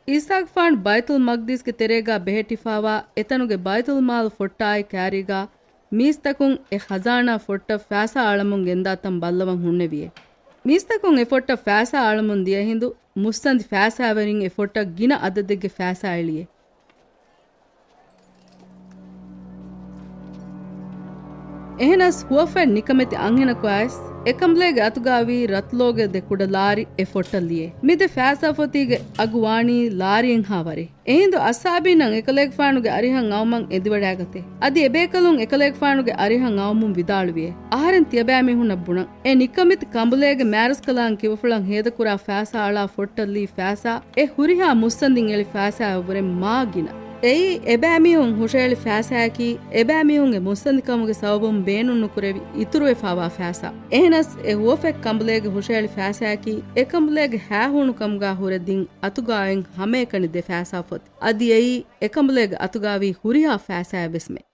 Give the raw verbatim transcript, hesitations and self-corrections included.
އީސާގެފާނު ބައިތުލް މަގްދިސްގެ ތެރޭގާ ބެހެއްޓިފާވާ އެތަނުގެ ބައިތުލް މާލު ފޮއްޓާއި ކާރީގާ މީސްތަކުން އެ ޚަޒާނާ ފޮއްޓަށް ފައިސާ އަޅަމުން ގެންދާ ތަން ބައްލަވަން ހުންނެވިއޭ. މީސްތަކުން އެ ފޮއްޓަށް ފައިސާ އަޅަމުން ދިޔަ ހިނދު، މުއްސަނދި ފައިސާވެރިން އެ ފޮއްޓަށް ގިނަ އަދަދެއްގެ ފައިސާ އެޅިއޭ. އެހެނަސް ހުވަފަތް ނިކަމެތި އަންހެނަކު އައިސް، އެކަނބުލޭގެ އަތުގާވީ ރަތުލޯގެ ދެ ކުޑަ ލާރި އެ ފޮއްޓަށް ލިޔޭ. މި ދެ ފައިސާފޮތީގެ އަގު ވާނީ ލާރިއެއްހާ ވަރެއް. އެހިނދު އައްސާބީންނަށް އެކަލޭގެފާނުގެ އަރިހަށް އައުމަށް އެދިވަޑައިގަތޭ. އަދި އެބޭކަލުން އެކަލޭގެފާނުގެ އަރިހަށް އައުމުން ވިދާޅުވިއޭ. އަހަރެން ތިޔަބައިމީހުންނަށް ބުނަން. އެ ނިކަމެތި ކަނބުލޭގެ މާރަސްކަލާނގެ ކިބަފުޅަށް ހޭދަކުރާ ފައިސާ އަޅާ ފޮއްޓަށް ލީ ފައިސާ އެ ހުރިހާ މުއްސަނދިން އެޅި ފައިސާއަށްވުރެ މާ ގިނަ. އެއީ އެބައިމީހުން ހުށައެޅި ފައިސާއަކީ، އެބައިމީހުންގެ މުއްސަނދިކަމުގެ ސަބަބުން ބޭނުންނުކުރެވި އިތުރުވެފާވާ ފައިސާ. އެހެނަސް އެ ހުވަފަތް ކަނބުލޭގެ ހުށައެޅި ފައިސާއަކީ، އެކަނބުލޭގެ ހައިހޫނުކަމުގާ ހުރެ ދިން އަތުގާއިން ހަމައެކަނި ދެ ފައިސާފޮތި. އަދި އެއީ އެކަނބުލޭގެ އަތުގާވީ ހުރިހާ ފައިސާއެއްވެސްމެ.